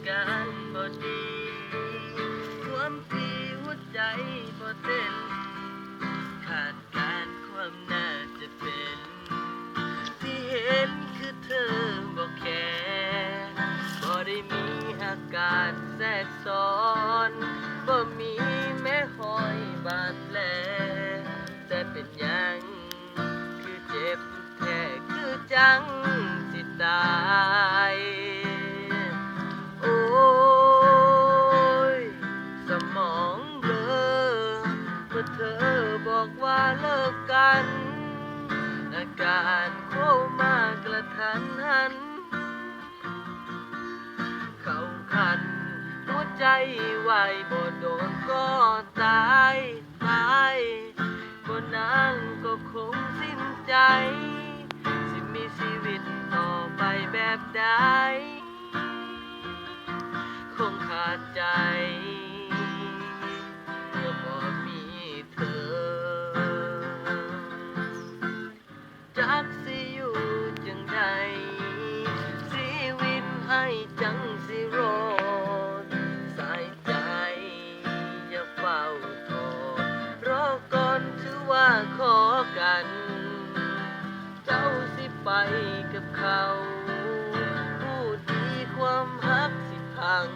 ການບໍ່ດີ ຄວາມທີ່ຫົວໃຈບໍ່ເຕັ້ນ ຂາດການຄວາມໜ້າຈະເປັນ ທີ່ເຫັນຄືເທີບໍ່ແຄ ບໍ່ໄດ້ມີອາການແຊກຊ້ອນ ບໍ່ມີແມ້ຮອຍບາດແຜ ແຕ່ເປັນຫຍັງຄືເຈັບ ແທ້ຄືຈັ່ງຊິຕາຍ ໂອ້ຍ ສະໝອງເບລີ ເມື່ອເທີບອກວ່າເລີກກັນ ອາການໂຄມາກະທັນຫັນ ເຂົ້າຂັ້ນຫົວໃຈວາຍ ບໍ່ໂດນກໍຕາຍ ຕາຍ ບໍ່ນານກໍຄົງສິ້ນໃຈ ຊິມີຊີວິດຕໍ່ໄປແບບໃດ ຄົງຂາດໃຈ ເມື່ອບໍ່ມີເທີ ຈັກຊິຢູ່ຈັ່ງໃດ ຊີວິດອ້າຍຈັ່ງຊິລອດ ສາຍໃຈຢ່າຟ້າວຖອດ ລໍກ່ອນຖືວ່າຂໍກັນ ເຈົ້າຊິໄປກັບເຂົາ ຮູ້ດີຄວາມຮັກຊິພັງ